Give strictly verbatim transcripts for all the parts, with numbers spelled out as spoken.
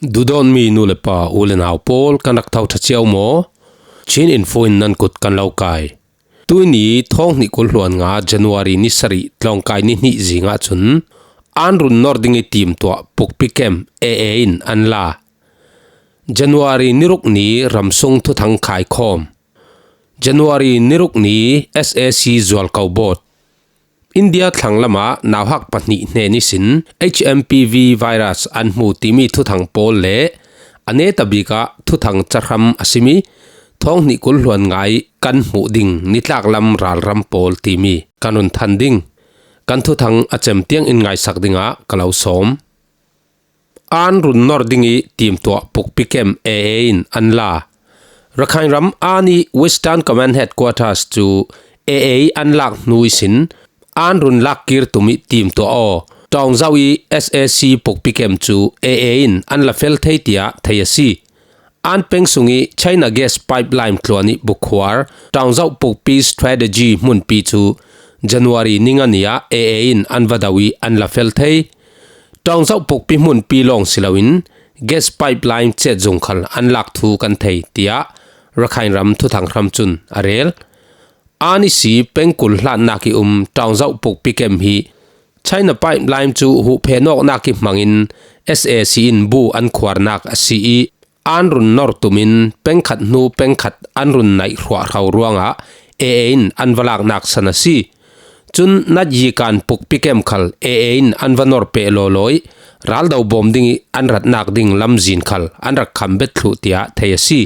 Duhdawtmi nu le pa, u le nau pawl, kan rak tho ṭha cio maw? Chin Info in nan kut kan lo kai. Tuini thawng hnih kul hluan nga January ni sarih tlawngkai ni hnih zing ahcun an run nor ding i timtuah pukpi kem A A in an la. January ni ruk ni ramsung thuthang khaikhawm. January ni ruk ni S A C zualko bawt. India thlang lamah nauhak pahnih hnen ihsin H M P V virus an hmu timi thuthang pawl le a neta bikah thuthang cahram a simi thawng hnih kul hluan ngai kan hmuh ding nitlak lam ralram pawl timi kan run than ding. Kan thuthang a cem tiang in ngaisak dingah ka lo sawm. An run nor ding i timtuah pukpi kem A A in an la. Rakhine ram an i Western Command Headquarters cu A A an lak hnu ihsin an run lak kir tum i timtuah aw. Ṭawng zoh i S A C pukpi kem cu A A in an la fel thei tiah thei a si. An peng sung i China gas pipeline tluan i bukhuar ṭawng zoh pukpi strategy hmunpi cu January ni nga ni ah A A in an va do i an la fel thei. Ṭawng zoh pukpi hmunpi lawng si loin gas pipeline cetzung khal an lak thu kan thei, tiah Rakhine ram thuthang hram cun a rel. An i si pengkul hlatnak i um ṭawng zoh pukpi kem hi China pipeline cu huhphenawknak i hmangin S A C in bu an khuarnak a si i, an run nor tumin pengkhat hnu pengkhat an run naih hruahhro ruangah A A in an va laknak san a si. Cun natyikan pukpi kem khal A A in an va nor peh lawlaw i, raldo bawm ding i an ratnak ding lamzin khal an rak kham bet thluh, tiah thei a si.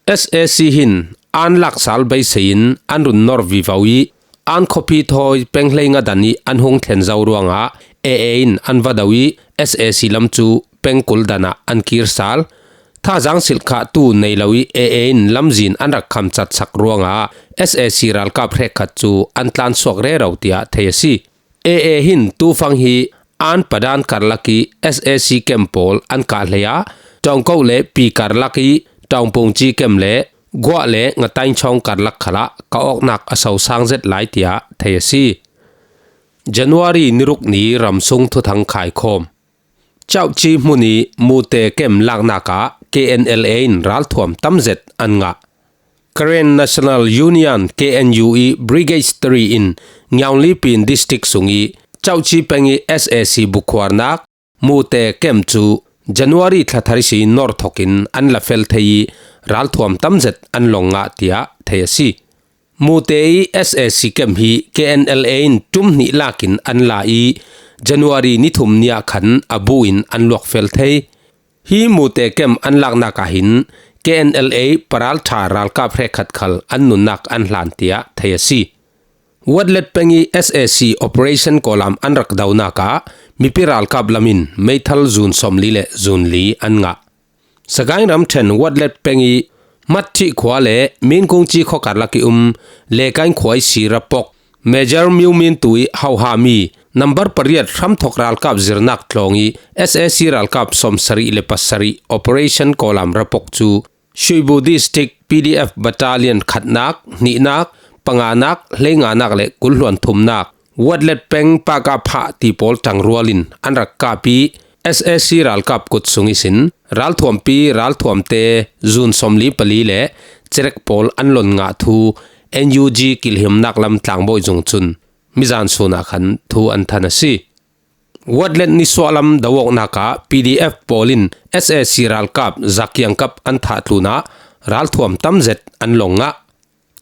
S A C hin an laksal beisei in an run nor vivo i, an khuapi thawi peng hleinga dan i an hung thlen zo ruangah A A in an va do i, S A C lam cu pengkul dan ah an kir sal. Thazang silh khah tu nei lo i A A in lamzin an rak kham cat sak ruangah S A C ralkap hrekkhat cu an tlan suak rero, tiah thei a si. A A hin tufang hi an padan karlak i S A C kem pawl an kah hlei ah, Ṭawngko le Pi karlak i Ṭawngpungci kem le Guah le Ngatainchawng karlak khalah ka awknak a sosang zet lai, tiah thei a si. January ni ruk ni ramsung thuthang khaikhawm. Chauchi hmun i Mute kem laknak ah K N L A in ralthuam tam zet an ngah. Karen National Union, K N U, i Brigade three in Nyaunlipin District sung i Chauchi peng i S A C bukhuarnak Mute kem cu January thla thar ihsi nor thokin an la fel thei i ralthuam tam zet an long ngah, tiah thei a si. Mute i S A C kem hi K N L A in ṭum hnih lakin an la i January ni thum ni ah khan a bu in an luak fel thei. Hi Mute kem an laknak ah hin K N L A paralṭha ralkap hrekkhat khal an nunnak an hlan, tiah thei a si. Watlet peng i S A C operation kawlam an rak donak ah mipi ralkap lam in meithal zun sawmli le zun li an ngah. Sagaing ramṭhen Watlet peng i Matthih khua le Minkungci khua karlak i um Lekain khua i si rapok Major Miu Min tu i hohami nambar pariat hramthok ralkap zirnak tlawng i S A C ralkap sawmsarih le pasarih operation kawlam rapok cu Shuibu District P D F Battalion khatnak, hnihnak, panganak, hleinganak le kulhluan thumnak, Watlet peng Paka Phah ti pawl ṭangrual in an rak kap i S A C ralkap kut sung ihsin ralthuampi, ralthuamte zun sawmli pali le cerek pawl an lon ngah thu N U G kilhimnak lam tlangbawi zung cun mizan sun ah khan thu an than a si. Watlet nisuahlam doawknak ah P D F pawl in S A C ralkap zakiangkap an thah tlunah ralthuam tam zet an long ngah.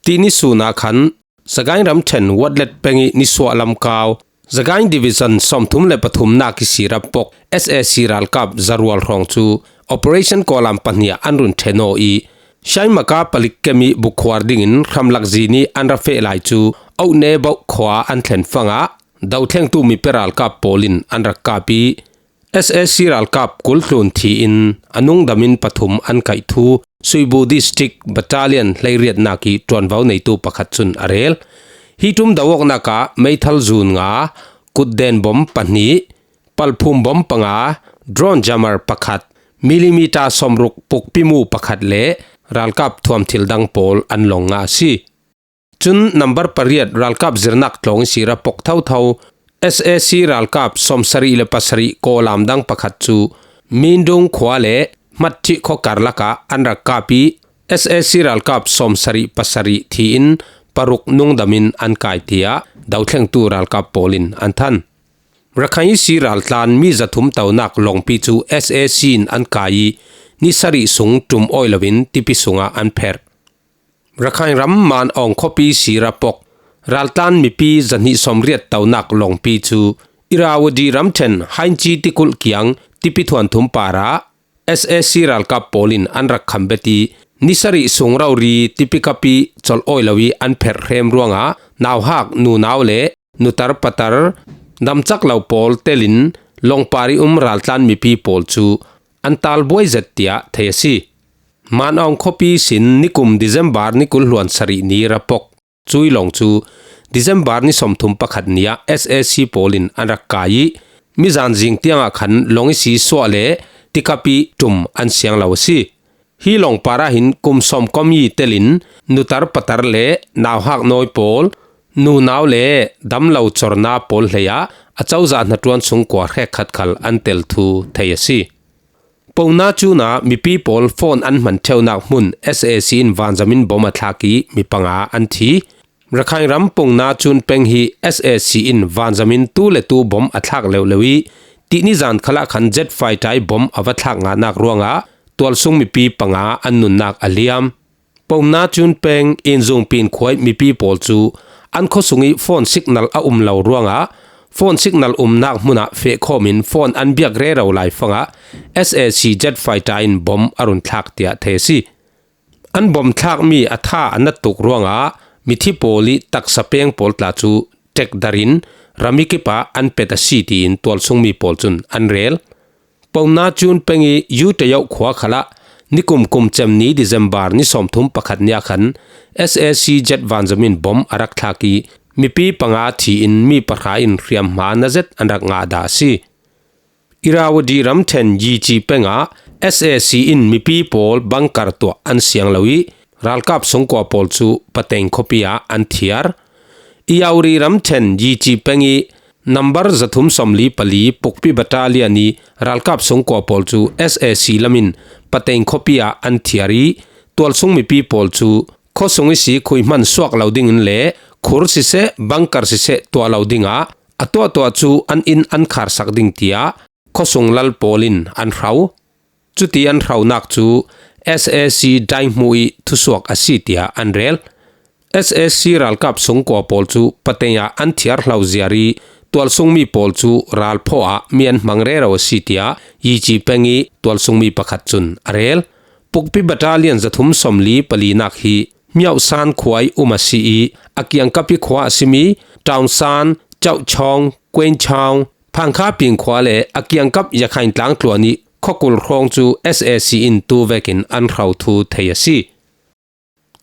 Tini sun ah khan Sagaing ramṭhen Watlet peng i nisuahlam kau Sagaing Division sawmthum le pathumnak i si rapok S A C ralkap zarual hrawng cu operation kawlam pahnih ah an run ṭhen aw i Shaimaka palik kem i bukhuar dingin hramlak zin i an ra feh lai cu Auhneboh khua an thlen fangah dothlengtu mipi ralkap pawl in an rak kap i S A C ralkap kul tlun thi in a nungdam in pathum an kaih thu Suibu District Battalion hleiriatnak i ṭuanvo neitu pakhat cun a rel. Hi ṭum doawknak ah meithal zun nga, kutden bom pahnih, palphum bom panga, drone jammer pakhat, millimeter sawmruk pukpimu pakhat le ralkap thuamthil dang pawl an long ngah a si. Cun nambar pariat ralkap zirnak tlawng i si rapok thotho S A C ralkap sawmsarih le pasarih kawlam dang pakhat cu Mindung khua le Hmatthih khua karlakah an rak kap ih S A C ralkap sawmsarih pasarih thi in paruk nungdamin an kai, tiah dothlengtu ralkap pawl in an than. Rakhine ihsi raltlan mi zathum tonak lawngpi cu S A C in an kai ih ni sarih sung ṭum awi loin tipi sungah an pherh. Rakhine ram Man Aung khuapi ihsi rapok raltlan mipi zahnih sawmriat tonak lawngpi cu Irrawaddy ramṭhen Hainci tikulh kiang tipi thuanthum parah S A C ralkap pawl in an rak kham bet ih ni sarih sung rori tipi kap ih colh awi lo ih an pherh hrem ruangah nauhak nunau le nutar patar damcak lo pawl telin lawngpar ih um raltlan mipi pawl cu an talbuai zet, tiah thei a si. Man Aung khuapi ihsin nikum December ni kul hluan sarih ni rapok cui lawng cu December ni sawmthum pakhat ni ah S A C pawl in an rak kai ih mizan zing tiangah khan lawng ihsi suah le tikap ih ṭum an siang lo a si. Hi lawngpar ah hin kum sawmkua mi telin nutar patar le nauhak nawi pawl, nunau le damlo corna pawl hleiah a cozah hnaṭuan sung kua hrekkhat khal an tel thu thei a si. Pona cun ah mipi pawl phone an hman ṭheunak hmun S A C in vanzamin bom a thlak ih mi panga an thi. Rakhine ram Pona cun peng hi S A C in vanzamin tu le tu bom a thlak leuleu ih tihni zan khalah khan jet fighter ih bom a va thlak ngahnak ruangah tualsung mipi panga an nunnak a liam. Pona cun peng Inzungpin khua ih mipi pawl cu an khuasung ih phone signal a um lo ruangah phone signal umnak hmunah fehkhawm in phone an biak rero laifangah S A C jet fighter in bom a run thlak, tiah thei a si. An bom thlakmi a tha a nat tuk ruangah mithi pawl ih taksa peng pawl tla cu ṭekdar in ram ih kipah an pet a si, tiin tualsungmi pawl cun an rel. Pona cun peng ih Yu Tayo khua khalah nikum kum cem ni December ni sawmthum pakhat ni ah khan S A C jet vanzamin bom a rak thlak ih mipi panga thi in mi pahra in hriamhma na zet an rak ngah dah a si. Irrawaddy ramṭhen Yici pengah S A C in mipi pawl bangkar tuah an siang lo ih ralkap sungkua pawl cu Pateng khuapi ah an thiar. Iyauri ramṭhen Yici peng ih nambar zathum sawmli pali Pukpi Battalion ih ralkap sungkua pawl cu S A C lam in Pateng khuapi ah an thiar ih tualsung mipi pawl cu khuasung ihsi khui hman suak lo dingin le khur siseh, bangkar siseh tuah lo dingah a tuahtuah cu an inn an kharsak ding, tiah khuasung lal pawl in an hro. Cuti an hronak cu S A C daihmu ih thusuak a si, tiah an rel. S A C ralkap sungkua pawl cu Pateng ah an thiar hlo ziar ih tualsungmi pawl cu ralphawh ah mi an hmang rero a si, tiah Yici peng ih tualsungmi pakhat cun a rel. Pukpi Battalion zathum sawmli palinak hi Myauksan khua ih um a si ih a kiangkap ih khua a simi Taungsan, Chauchong, Kuenchong, Phangkha Ping khua le a kiangkap Yakhain tlangtluan ih khuakul hrawng cu S A C in tu vekin an hro thu thei a si.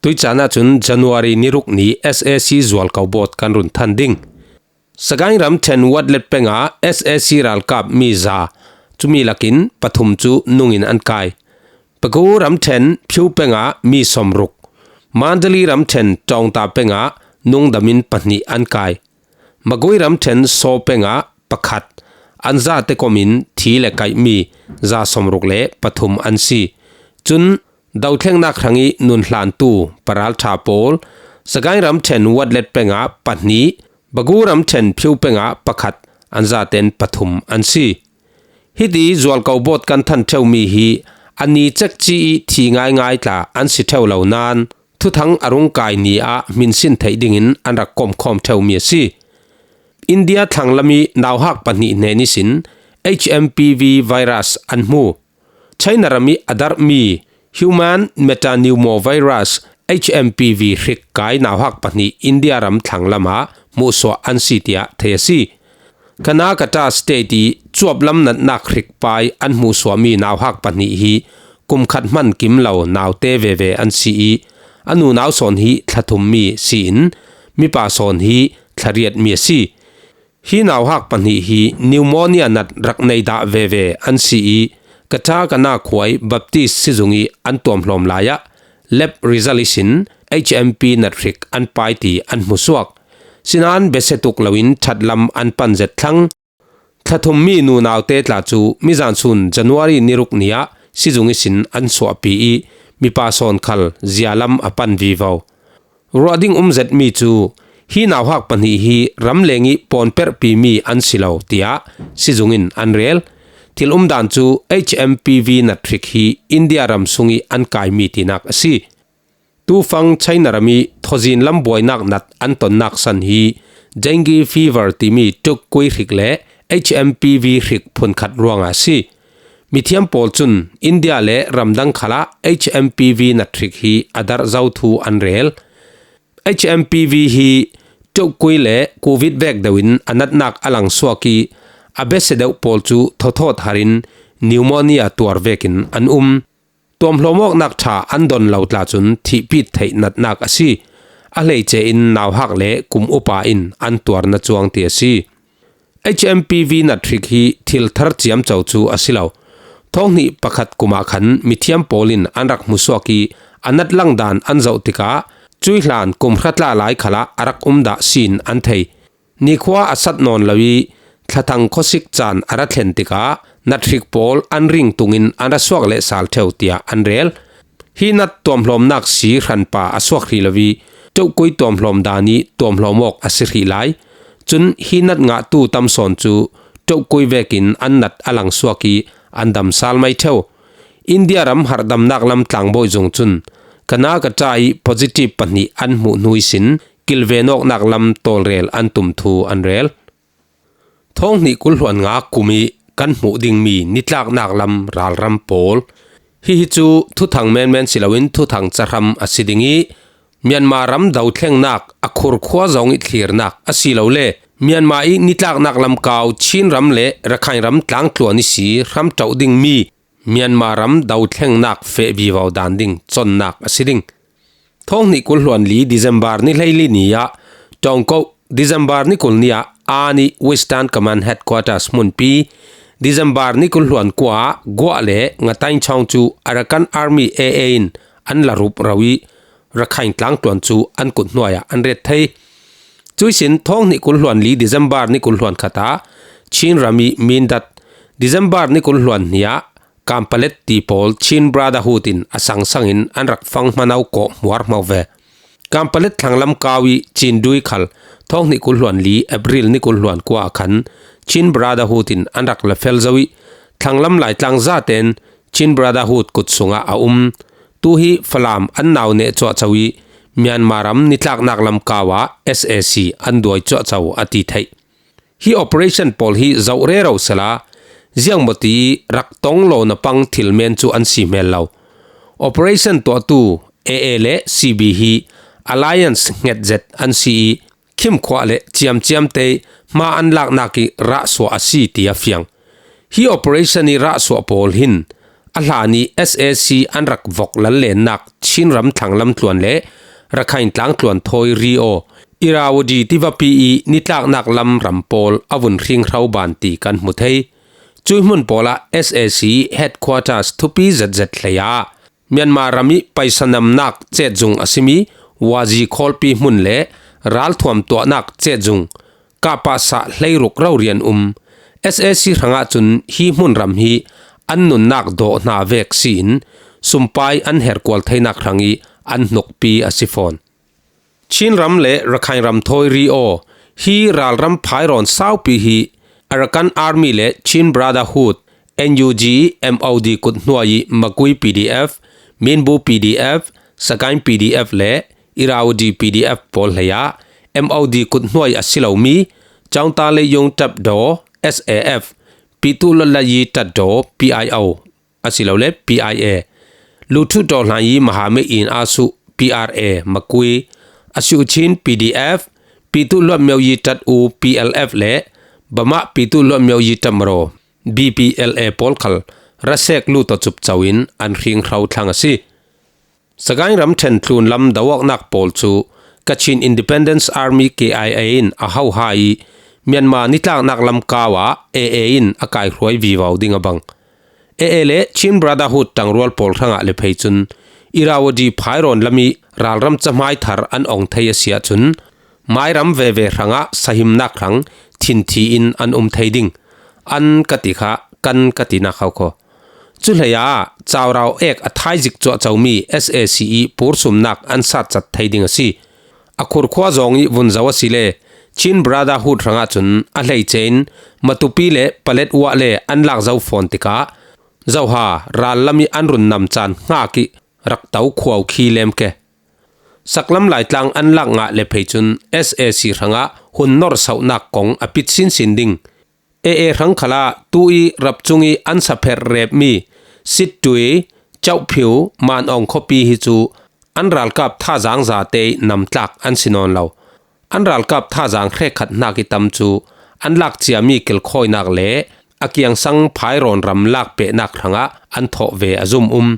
Tuicaan ahcun January ni ruk ni S A C zualko bawt kan run than ding. Sagaing ramṭhen Watlet pengah S A C ralkap mi za, cumi lakin pathum cu nung in an kai. Pagu ramṭhen Phiu pengah mi sawmruk, Mandali ramṭhen Ṭawngta pengah nungdamin pahnih an kai. Magui ramṭhen Saw pengah pakhat, an zate kom in thi le kaihmi za sawmruk le pathum an si. Cun dothlengnak hrangih nunhlantu paralṭha pawl, Sagaing ramṭhen Watlet pengah pahnih, Bagu ramṭhen Phiu pengah pakhat, an zaten pathum an si. Hiti zualko bawt kan than ṭheumi hi a ni cekci ih thi ngaingai tla an si ṭheu lo nain thuthang a rung kai ni ah hminsin theih dingin an rak komkhawm ṭheumi a si. India thlanglam ih nauhak pahnih hnen ihsin H M P V virus an hmu. China ram ih a darhmi Human Metapneumovirus, H M P V hrik kai nauhak pahnih India ram thlanglam ah hmuhsuah an si, tiah thei a si. Karnataka State ih cuaplam natnak hrik pai an hmuhsuahmi nauhak pahnih hi kum khat hman kim lo naute veve an si ih a nunau sawn hi thla thummi si in mipa sawn hi thla riatmi a si. Hi nauhak pahnih hi pneumonia nat rak nei dah veve an si ih Katakana khua ih Baptist sizung ih an tuamhlawm lai ah lab result ihsin H M P nat hrik an pai ti an hmusuak. Sinain besia tuk loin ṭhatlam an pan zet thlang. Thla thum mi nunaute tla cu mizan sun January ni ruk ni ah sizung ihsin an suahpi i, mipa sawn khal zia lam a pan vivo. Ruah ding um zet mi cu hi nauhak pahnih hi ramleng i pawnperhpi mi an si lo, tiah sizung in an rel. Thil umdan cu H M P V nathrik hi India ram sung i an kai mi tinak a si. Tufang China ram i thawzin lam buainak nat an tonnak san hi dengue fever timi tukkui hrik le H M P V hrik phunkhat ruangah a si. Mithiam pawl cun India le ramdang khalah H M P V nathrik hi a darh zo thu an rel. H M P V hi tukkui le covid vek deuh in a natnak a langsuak i, a besia deuh pawl cu thawthawt har in pneumonia tuar vekin an um. Tuamhlawm awknak ṭha an don lo tla cun thihpit theih natnak a si. A hleice in nauhak le kum upa in an tuarna cuang ti a si. H M P V nathrik hi thil thar ciamco cu a si lo. Thawng hnih pakhat kum ah khan mithiam pawl in an rak hmusuak i, a nat langdan an zoh tikah cuih hlan kum hra tla lai khalah a rak um dah si in an thei. Nikhua a sat nawn lo i, thlathang khuasik caan a ra thlen tikah nathrik pawl an ring tungin an ra suak lehsal ṭheu, tiah an rel. Hi nat tuamhlawmnak si hranpa a suak hrih lo i, tukkui tuamhlawm dan i tuamhlawm awk a si hrih lai. Cun hi nat ngahtu tam sawn cu tukkui vekin an nat a langsuak i, an dam sal mai ṭheu. India ram harhdamnak lam tlangbawi zung cun Karnataka i positive pahnih an hmuh hnu ihsin kilven awknak lam tawlrel an tum thu an rel. Thawng hnih kul hluan nga kum i kan hmuh dingmi nitlaknak lam ralram pawl. Hihi cu thuthang menmen si loin thuthang cahram a si ding i, Myanmar ram dothlengnak a khurkhua zong i thlirnak asilole Myanmar i nitlaknak lam kau Chin ram le Rakhine ram tlangtluan ihsi hram ṭoh dingmi Myanmar ram dothlengnak feh vivo dan ding connak a si ding. Thawng hnih kul hluan li December ni hleili ni ah Ṭawngko, December ni kul ni ah Ani Western Command Headquarters hmunpi, December ni kul hluan kua ah Guah le Ngataingchawng cu Arakan Army A A in an la rup ro i, Rakhine tlangtluan cu an kut hnuai ah an ret thei. Cuihsin thawng hnih kul hluan li December ni kul hluan khat ah Chin ram i Mindat, December ni kul hluan hnih ah Kanpalet ti pawl Chin Brotherhood in a sangsang in an rak fang hmano kawh hmuarhmo ve. Kanpalet thlanglam kau i Chin Dui khal thawng hnih kul hluan li April ni kul hluan kua ah khan Chin Brotherhood in an rak la fel zo i, thlanglam Laitlang zaten Chin Brotherhood kut sungah a um. Tu hi Falam an nau neh cuahco i, Myanmar ram nitlaknak lam kau ah S A C an duai cuahco a ti theih. Hi operation pawl hi zoh rero sela, ziangmawti i rak tong lawna pang thil men cu an si hmel lo. Operation tuahtu A A le C B hi alliance hnget zet an si i, khimkhuah le ciamciamte hma an laknak i rahsuah a si, ti a fiang. Hi operation i rahsuah pawl hin a hlan i S A C an rak vok lallennak Chin ram thlanglam tluan le Rakhine tlangtluan thawi ri aw Irrawaddy tivapi i nitlaknak lam ram pawl a vun hringhro ban ti kan hmu thei. Cui hmun pawlah S A C headquarters thupi zetzet hlei ah Myanmar ram i paisa namnak cetzung a simi Wazi khawlpi hmun le ralthuam tuahnak cetzung kahpahsah hleiruk rorian um. S A C hrangah cun hi hmun ram hi an nunnak dawh hna vek si in sumpai an herkual theinak hrang i an hnukpi a si fawn. Chin ram le Rakhine ram thawi ri aw hi ralram phairawn saupi hi Arakan Army le Chin Brotherhood, N U G, M O D kut hnuai i Makui P D F, Minbu P D F, Sagaing P D F le Irrawaddy P D F pawl hlei ah M O D kut hnuai a si lomi Chaungta Leiyung Tatdaw, S A F, Pitu Lotlayi Tatdaw, P I O, asilole P I A, Luthu Tawhlai i Mahamei in Asu, P R A, Makui, Asiu Chin, P D F, Pitu Luatmyo Yi Tat U, P L F le Bamah Pitu Luatmyo Yi Tat Maro, B P L A pawl khal rasek lu tawh cupco in an hringhro thlang a si. Sagaing ram ṭhen tlun lam doawknak pawl cu Kachin Independence Army, K I A in a hoha i Myanmar nitlaknak lam kau ah A A in a kaihruai vivo ding a bang. A A le Chin Brotherhood ṭangrual pawl hrangah le phei cun Irrawaddy phairawn lam i ralram cahmai thar an ong thei a si ahcun, mairam veve hrangah sahimnak hrang thinthi in an um thei ding. an ka ti kha, kan ka ti nak hau kho. Cu hlei ah caurau ek a thaizik cuahco mi S A C i pursumnak an satcat thei ding a si. A khurkhua zong i vun zo a si le Chin Brotherhood hrangah cun a hleice in Matupi le Paletwa le an lak zo fawn tikah Zoha rallam i an run nam caan hngak i rak to khuau khi lem ke. Saklam Laitlang an lak ngah le phei cun S A C hrangah hun norhsohnak kong a pit sinsin ding. A A hrang khalah tu i rap cung i an sapher repmi Sittui, Chauhphiu, Manawng khuapi hi cu an ralkap thazaang zate i namtlak an si nawn lo. An ralkap thazaang hrekkhat hnak i tam cu an lak ciami kilkhawinak le a kiangsang phairawn ram lak pehnak hrangah an thawh ve a zum um.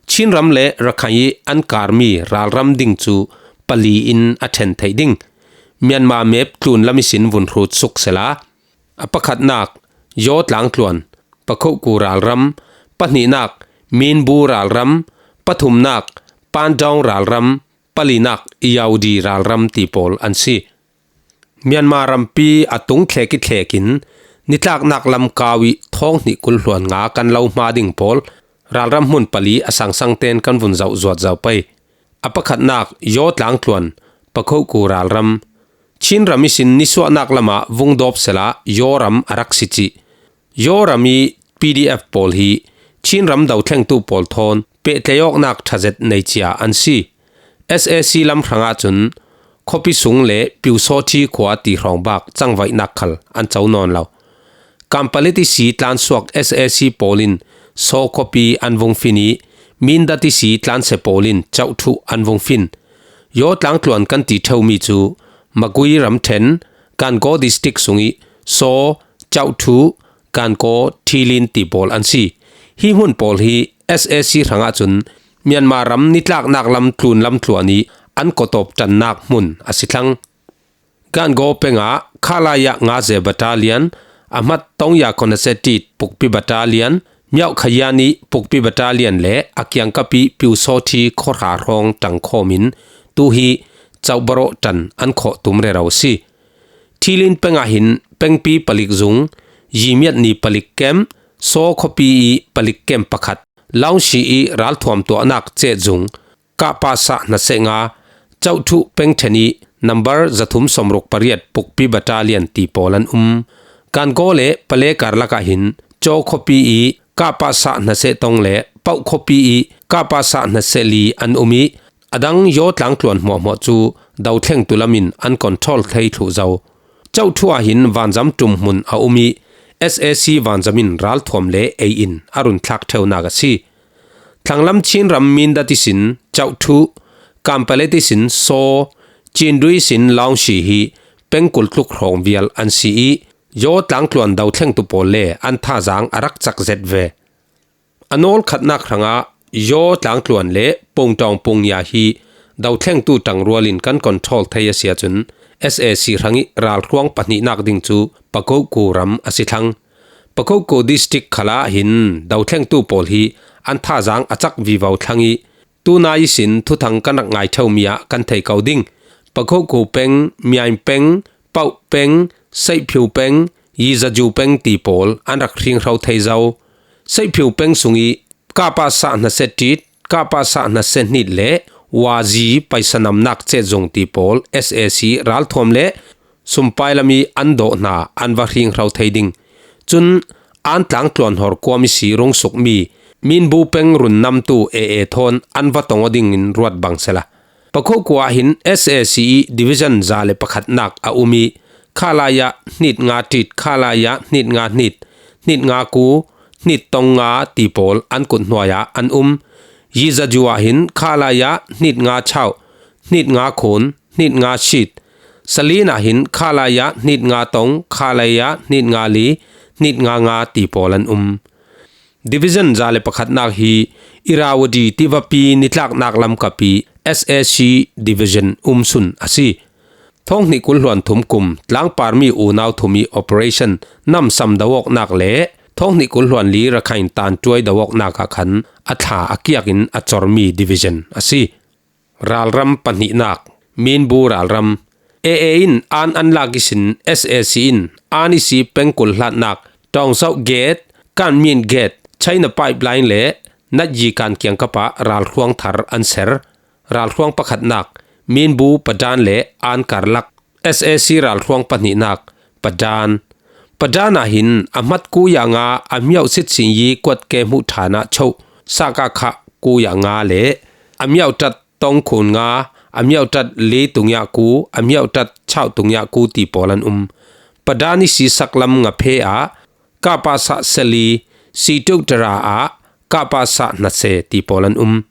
Chin ram le Rakhine i an karmi ralram ding cu pali in a ṭhen theih ding. Myanmar map tlunlam ihsin vun hrut suk sela, a pakhatnak Yaw tlangtluan, pakhohku ralram, pahnihnak Minbu ralram, pathumnak Pandawng ralram, palinak Yaudi ralram ti pawl an si. Myanmar rampi a tung thlek i thlek in nitlaknak lam kau i thawng hnih kul hluan nga kan lo hma ding pawl ralram hmun pali a sangsang ten kan vun zoh zuat zo pei. A pakhatnak Yaw tlangtluan, pakhohku ralram. Chin ram ihsin nisuahnak lamah vung dawp sela Yaw ram a rak si cih. Yaw ram i P D F pawl hi Chin ram dothlengtu pawl thawn pehtlaih awknak ṭhazet nei cia an si. S A C lam hrangah cun khuapi sung le Pyusawṭhi khua ti hrawng bak cangvaihnak khal an co nawn lo. Kanpalet ihsi tlansuak S A C pawl in Saw khuapi an vung fin i Mindat ihsi tlanse pawl in Chauhthu an vung fin. Yaw tlangtluan kan ti ṭheumi cu Magway ramṭhen, Gangaw District sung i Saw, Chauhthu, Gangaw, Thilin ti pawl an si. Hi hmun pawl hi S A C hrangah cun Myanmar ram nitlaknak lam tlunlam tluan i an kawtawp ṭannak hmun a si thlang. Gangaw pengah Khalaya nga ze battalion, a hmat Tongya Konasetit Pukpi battalion, Myaukhayan i Pukpi battalion le a kiangkap i Pyusawṭhi khuahra hrawng ṭangkhawm in tu hi Chauhbaro ṭan an khawh tum rero si. Thilin pengah hin pengpi palik zung, Yimiat ni palik kem, Saw khuapi i palik kem pakhat, Laungshi i ralthuam tuahnak cehzung, Kapasa hnaseh nga, Chauhthu pengṭhen i number zathum sawmruk pariat Pukpi battalion ti pawl an um. Gangaw le Palekar lakah hin Chaw khuapi i Kapasa hnaseh tong le Pauh khuapi i Kapasa hnaseh li an um i, a dang Yaw tlangtluan hmuahhmuah cu dothlengtu lam in an control thei thluh zo. Chauhthu ah hin vanzam ṭum hmun a um i, S A C vanzam in ralthuam le ei in a run thlak ṭheunak a si. Thlanglam Chin ram Mindat ihsin Chauhthu, Kanpalet ihsin Saw, Cindui ihsin Laungshi hi pengkul tluk hrawng vial an si i, Yaw tlangtluan dothlengtu pawl le an thazaang a rak cak zet ve. A nawl khatnak hrangah Yaw tlangtluan le Pungtawng Pungya hi dothlengtu ṭangrual in kan control thei a si ahcun S A C hrang i ralhruang pahnihnak ding cu Pagoku ram a si thlang. Pagoku district khalah hin dothlengtu pawl hi an thazaang a cak vivo thlang i, tunai ihsin thuthang kan rak ngai ṭheumi ah kan thei ko ding. Pagoku peng, Myaing peng, Pauh peng, Seihphiu peng, Yizaju peng ti pawl an rak hringhro thei zo. Seihphiu peng sung i Kapasa hnaseh ṭit, Kapasa hnaseh hnit le Wazi paisanamnak cehzung ti pawl S A C ralthuam le sumpai lam i an dawh hna an va hringhro thei ding. Cun an tlangtluan hor kuam i si rungsukmi Minbu peng runnamtu A A thawn an va tong aw dingin ruat bang sehla. Pakhoku ah hin S A C i division za le pakhatnak a um i, Khalaya hnit nga ṭit, Khalaya hnit nga hnit, hnit nga ku, hnit tong nga ti pawl an kut hnuai ah an um. Yizaju ah hin Khalaya hnit nga chauh, hnit nga khun, hnit nga shit. Salin ah hin Khalaya hnit nga tong, Khalaya hnit nga li, hnit nga nga ti pawl an um. Division za le pakhatnak hi Irrawaddy tivapi nitlaknak lamkap i S A C division umsun a si. Thawng hnih kul hluan thum kum tlangparmi unau thum i operation namsam do awknak le thawng hnih kul hluan li Rakhine tantuai do awknak ah khan a thla a kiak in a cormi division a si. Ralram pahnihnak, Minbu ralram. A A in an an lak ihsin S A C in an ihsi pengkul hlatnak Tawngzauh Gate, Kanmin Gate, China Pipeline le Natyi Kan kiangkapah ralhruang thar an ser. Ralhruang pakhatnak Minbu, Padan le An Karlak, S A C ralhruang pahnihnak Padan. Padan ah hin a hmat kuya nga a miauh sit singyi kuat ke hmuh ṭhan ah choh Sakakha kuya nga le a miauhṭat tong khun nga, a miauhṭat li tungiah ku, a miauhṭat chauh tungiah ku ti pawl an um. Padan i sisak lam Ngaphe ah Kapasa Seli, Situtara ah Kapasa Hnase ti pawl an um.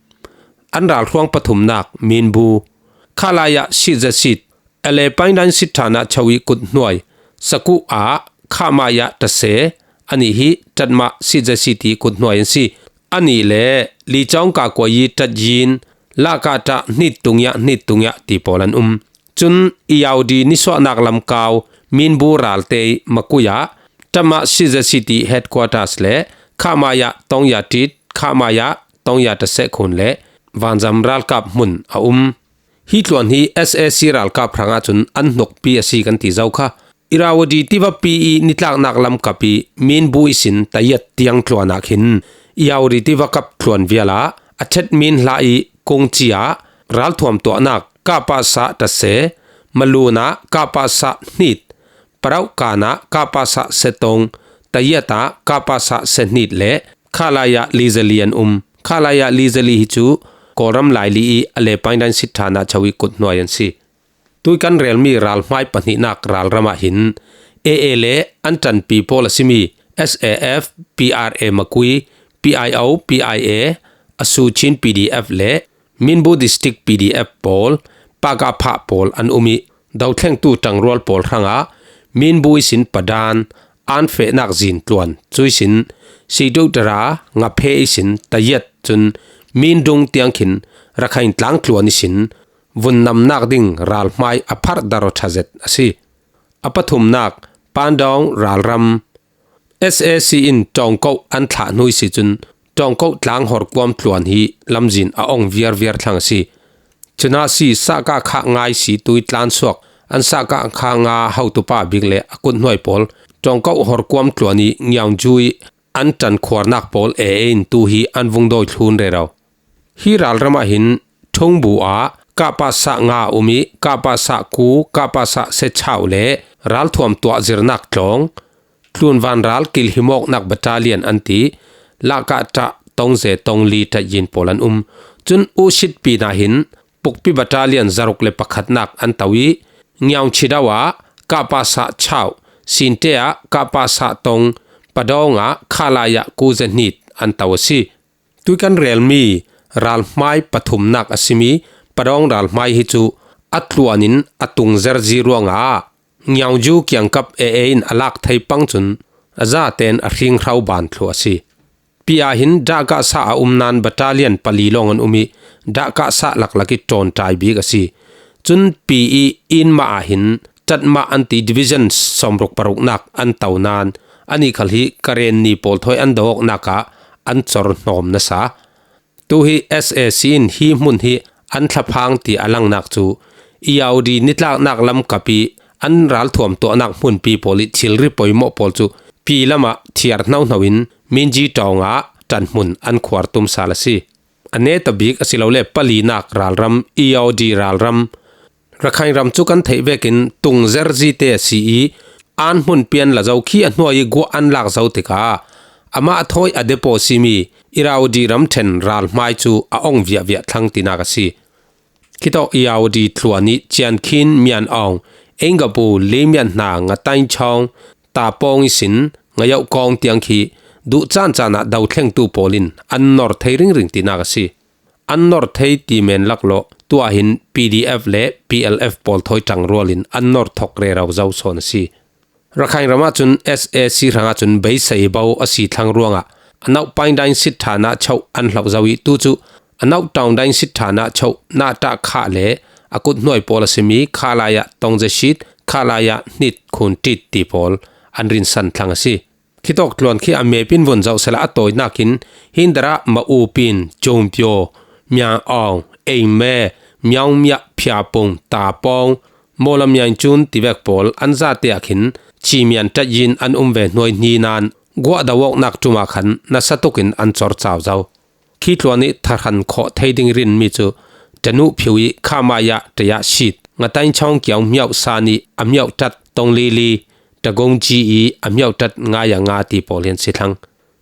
An ralhruang pathumnak Minbu, Khalaya Sizasit, Alai Paindain sit ṭhan ah choh i kut hnuai, Sakuh ah Khamaya Tase, anih hi Tatma Sizasi ti kut hnuai an si. Anih le Licawng Kakuai i Tatyin, Lakata Hnit tungiah Hnit tungiah ti pawl an um. Cun Yaudi nisuahnak lam kau Minbu ralte i Makui ah Tatma Sizasi ti headquarters le Khamaya Tongya Tit, Khamaya Tongya Tase khun le vanzam ralkap hmun a um. Hi tluan hi S A C ralkap hrangah cun an hnukpi a si kan ti zo kha. Irrawaddy tivapi i nitlaknak lam kap i Minbu ihsin Tayat tiang tluan ah khin Irrawaddy tiva kap tluan vial ah a ṭhet Min hla i Kungci ah ralthuam tuahnak Kapasa Tase, Malun ah Kapasa Hnit, Paraukan ah Kapasa Setong, Tayat ah Kapasa Sehnit le Khalaya Lizali an um. Khalaya Lizali hi cu Kawlram Laili i Alai Paindain sit ṭhan ah choh i kut hnuai an si. Tui kan relmi ralhmai pahnihnak ralram ah hin A A le an ṭanpi pawl a simi S A F, P R A Makui, P I O, P I A, a Suchin P D F le Minbu District P D F pawl, Pakapha pawl an um i, dothlengtu ṭangrual pawl hrangah Minbu ihsin Padan an fehnak zin tluan, cu ihsin Situtara, Ngaphe ihsin Tayat, cun Mindung tiang khin Rakhine tlang tluan ihsin vun namnak ding ralhmai a pharh daro ṭha zet a si. A pathumnak Pandawng ralram, S A C in Ṭawngkoh an thlah hnu i si cun Ṭawngkoh tlang horkuam tluan hi lamzin a ong viarviar thlang a si. Cuna si Sakakha nga i si tui tlansuak an Sakakha nga hotupa bik le a kut hnuai pawl Ṭawngkoh horkuam tluan i Ngiaungju i an ṭan khuarnak pawl A A in tu hi an vung dawi thlun rero. Hi ralram ah hin Ṭhungbu ah Kapasa nga a um i Kapasa ku, Kapasa Sechau le ralthuam tuahzirnak tlawng, tlunvan ral kilhimawknak battalion an ti, Lakata Tongze Tongli ṭayin pawl an um. Cun Ushit pin ah hin Pukpi battalion zaruk le pakhatnak an to i, Ngiaungchidau ah Kapasa Chau, Sinte ah Kapasa Tong, Padawng ah Khalaya Kuzehnit an to a si. Tui kan relmi ralhmai pathumnak a simi Padawng ralhmai hi cu a tluan in a tungzerzi ruangah Ngiaungju kiangkap A A in a lak thei pang cun a zaten a hringhro ban thluh a si. Pi ah hin Dakasa a um nan battalion pali lawng an um i Dakasa laklak i ṭawnṭai bik a si. Cun Pi i Inma ah hin Tatma an ti division sawmruk paruknak an to nan anih khal hi Karenni pawl thawi an do awknak ah an cor hnawm nasa. Tu hi S A C in hi hmun hi an thlaphang ti a langnak cu Irrawaddy nitlaknak lam kap i an ralthuam tuahnak hmunpi pawl i thilri poimawh pawl cu Pi lamah thiar hnohno in Minji Ṭawng ah ṭanhmun an khuar tum sal a si. A neta bik asilole palinak ralram, Irrawaddy ralram, Rakhine ram cu kan theih vekin tungzerzi te a si i, an hmunpi an la zo khi a hnuai i guah an lak zo tikah amah a thawi a depo simi Irrawaddy ramṭhen ralhmai cu a ong viahviah thlang tinak a si. Khitawk Irrawaddy tluan i Ciankhin, Mian Aung, Eingapu, Limian hna, Ngatainchawng, Tapawng ihsin Ngayohkawng tiang khi duh caan caan ah dothlengtu pawl in an nor thei ringring tinak a si. An nor thei ti men laklawh, tuah hin P D F le P L F pawl thawi ṭangrual in an nor thawk rero zo sawn a si. Rakhine ram ahcun S A C hrangah cun beisei bo a si thlang ruangah a nauh Paindain sit ṭhan ah choh an hloh zo i tu cu a nauh Ṭaungdain sit ṭhan ah choh Nata Khah le a kut hnuai pawl a simi Khalaya Tongzeshit, Khalaya Hnit Khuntit ti pawl an rinsan thlang a si. Khitawk tluan khi a mep in vun zoh sehla a tawinak in Hindarah, Maupin, Jongpyo, Myaung, Eime, Myaungmya, Phiapung, Tapawng, Mawlamyaingchun tivek pawl an zate ah khin Chimian tat yin an um ve hnuai hni nan guah do awknak ṭuma khan nasa tukin an cor cau zo. Khi tluan ih tharhan khawh thei ding rinmi cu Tanu Phiu ih Khamaya ṭaya shit, Ngatain Chawng Kiau hmiauh san ih a hmiauh ṭat Tong Lili, Tagong Ji ih a hmiauh ṭat ngai a nga ti pawl hi an si thlang.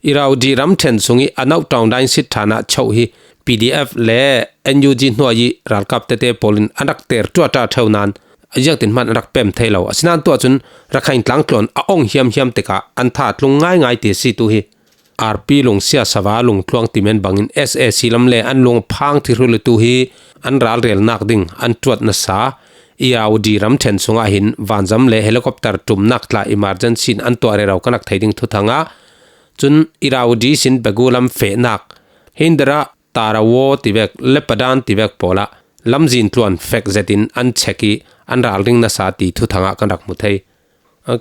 Irrawaddy ramṭhen sungih a nauh ṭawng dainsit ṭhanah choh hi P D F le N U G hnuai ih ralkap tete pawl in an rak ter ṭuaṭa ṭheu nan a ziangtin hman an rak pem thei lo. Asinain tuah cun Rakhine tlangtluan a ong hiamhiam tikah an tha a tlung ngaingai ti a si tu hi. R P lungsia sava lungtluang timen bangin S A C lam le an lung a phang thi hrul ih tu hi an ralrelnak ding an ṭuat nasa. Irrawaddy ramṭhen sungah hin vanzam le helicopter ṭumnak tla emergency in an tuah rero kan rak thei ding thuthang ah cun Irrawaddy sin Pegu lam fehnak, Hindera, Tarawa tivek, Lepadan tivek pawlah lamzin tluan fek zetin an check ih an ralring nasa ti thuthang ah kan rak hmu thei.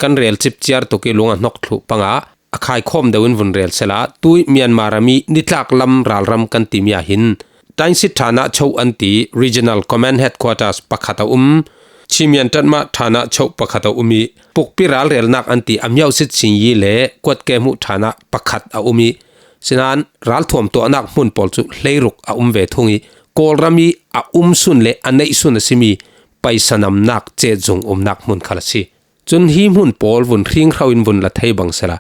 Kan rel cip ciar tuk ih lung a hnok thluh pangah a khaikhawm deuh in vun rel sehla, tui Myanmar ram ih nitlak lam ralram kan timi ah hin dainsit ṭhanah choh an ti Regional Command Headquarters pakhat a um. Chimian ṭatmah ṭhanah choh pakhat a um ih pukpi ralrelnak an ti a hmiauhsit Sinyi le Kuatkehmuh ṭhanah pakhat a um ih, sinain ralthuam tuahnak hmun pawl cu hleiruk a um ve thung ih Kawlram ih a umsun le a neihsun a simi paisa namnak cetzung umnak hmun khal a si. Cun hi hmun pawl vun hringhro in vun la thei bang sehla,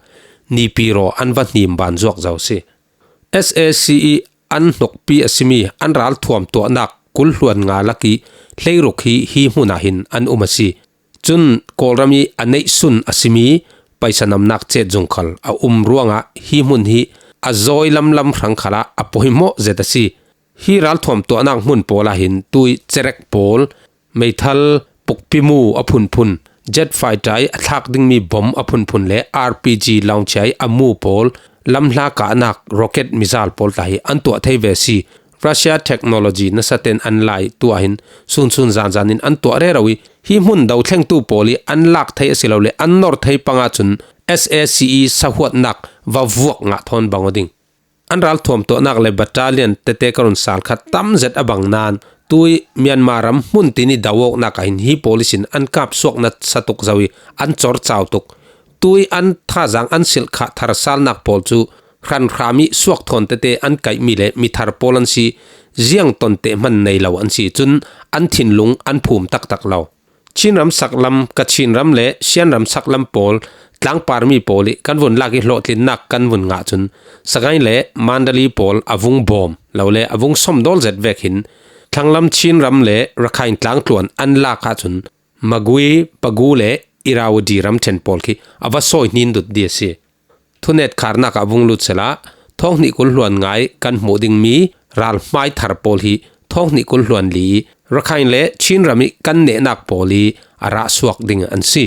Nipiraw an va hnim ban zuak zo si. S A C ih an hnukpi a simi an ralthuam tuahnak kul hluan nga lakih hleiruk hi hi hmun ah hin an um a si. Cun Kawlram ih a neihsun a simi paisa namnak cetzung khal a um ruangah hi hmun hi a zawi lamlam hrang khalah a pawimawh zet a si. Hi ralthuam tuahnak hmun pawl ah hin tui cerek pawl, meithal, pukpimu a phunphun, jet fighter ih a thlak dingmi bom a phunphun le R P G launcher ih a mu pawl, lamhla kahnak rocket missile pawl tla hi an tuah thei ve si. Russia technology nasaten an lai tu ah hin sunsun zanzan in an tuah rero ih hi hmun dothlengtu pawl ih an lak thei a si lo le an nor thei pangah cun S A C ih sahuatnak va vuak ngah thawn bang aw ding. An ralthuam tuahnak le battalion tete ka run sal kha tam zet a bang nan, tui Myanmar ram hmun tin ih do awknak ah hin hi pawl ihsin an kap suak nasa tuk zo ih an cor cau tuk. Tui an thazaang an silh khah tharsalnak pawl cu hranhram ih suak thawn tete an kaihmi le mithar pawl an si, ziang ton teh hman nei lo an si, cun an thinlung an phum taktak lo. Chin ram saklam, Kachin ram le Shan ram saklam pawl, tlangparmi pawl ih kan vun lak ih hlawhtlinnak kan vun ngah cun, Sagaing le Mandalay pawl a vung bawm lo le a vung sawmdawl zet vek hin, thlanglam Chin ram le Rakhine tlangtluan an lak ahcun, Magway, Pegu le Irrawaddy ramṭhen pawl khi a va sawi hnin dut dih a si. Thunetkharnak ah vung lut sehla, thawng hnih kul hluan ngai kan hmuh dingmi ralhmai thar pawl hi thawng hnih kul hluan li ih Rakhine le Chin ram ih kan nehnak pawl ih a rah suak ding an si.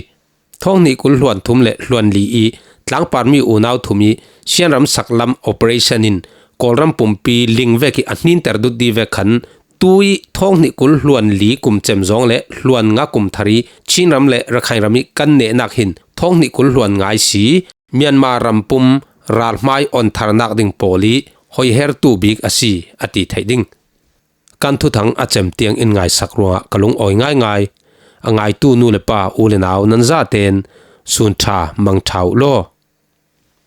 Thawng hnih kul hluan thum le hluan li ih tlangparmi unau thum ih Shan ram saklam operation in Kawlram pumpi ling vek ih a hninter dut dih vek khan, tui thawng hnih kul hluan li kum cem zawng le hluan nga kum thar ih Chin ram le Rakhine ram ih kan nehnak hin thawng hnih kul hluan ngai si, Myanmar ram pum ralhmai on tharnak ding pawl ih hoihertu bik a si, a ti theih ding. Kan thuthang a cem tiang in ngaisak ruangah ka lungawi ngaingai. A ngaitu nu le pa, u le nau nan zaten sun ṭha mang ṭha uh law.